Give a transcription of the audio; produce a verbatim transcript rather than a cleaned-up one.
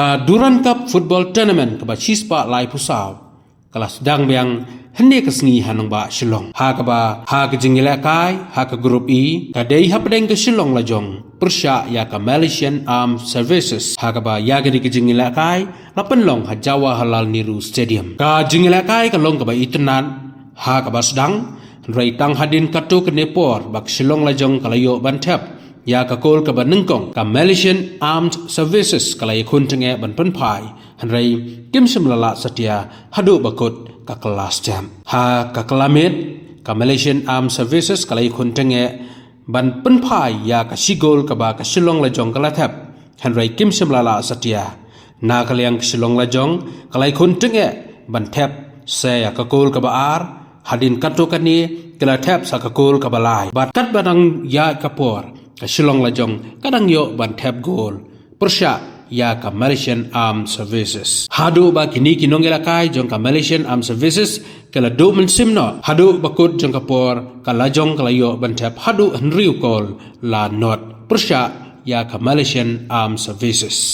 Ka Durand Cup Football Tournament kaba shispah laiphew saw ka la sdang biang hynne ka sngi ha nongbah Shillong. Ha kaba ha ka jingïalehkai ha ka Group E ka dei hapdeng ka Shillong Lajong pyrshah ïa ka Malaysian Armed Services, ha kaba ïa kane ka jingïalehkai la pynlong ha Jawaharlal Nehru Stadium. Ka jingïalehkai ka long kaba itynnad ha kaba sdang, hynrei tang hadien katto katne por ba ka Shillong Lajong ka la ïoh ban thep ïa ka kol kaba nyngkong, ka Malaysian Armed Services ka la ïakhun tyngeh ban pynphai, hynrei kim shym la lah satia haduh ba kut ka kylla step. Ha ka kylla miet, ka Malaysian Armed Services ka la ïakhun tyngeh ban pynphai ïa ka shi gol kaba ka Shillong Lajong ka la thep, hynrei kim shym la lah satia. Na ka liang ka Shillong Lajong ka la ïakhun tyngeh ban thep sa ïa ka kol kaba ar, hadien katto katne ki la thep sa ka kol kaba lai. Bad katba dang ïaid ka por, ka Shillong Lajong ka dang ïoh ban thep gol pyrshah ïa ka Malaysian Armed Services. Haduh ba kine ki nongïalehkai jong ka Malaysian Armed Services ki la duh mynsiem noh, haduh ba kut jong ka por ka Lajong ka la ïoh ban thep haduh hynriew kol la not pyrshah ïa ka Malaysian Armed Services.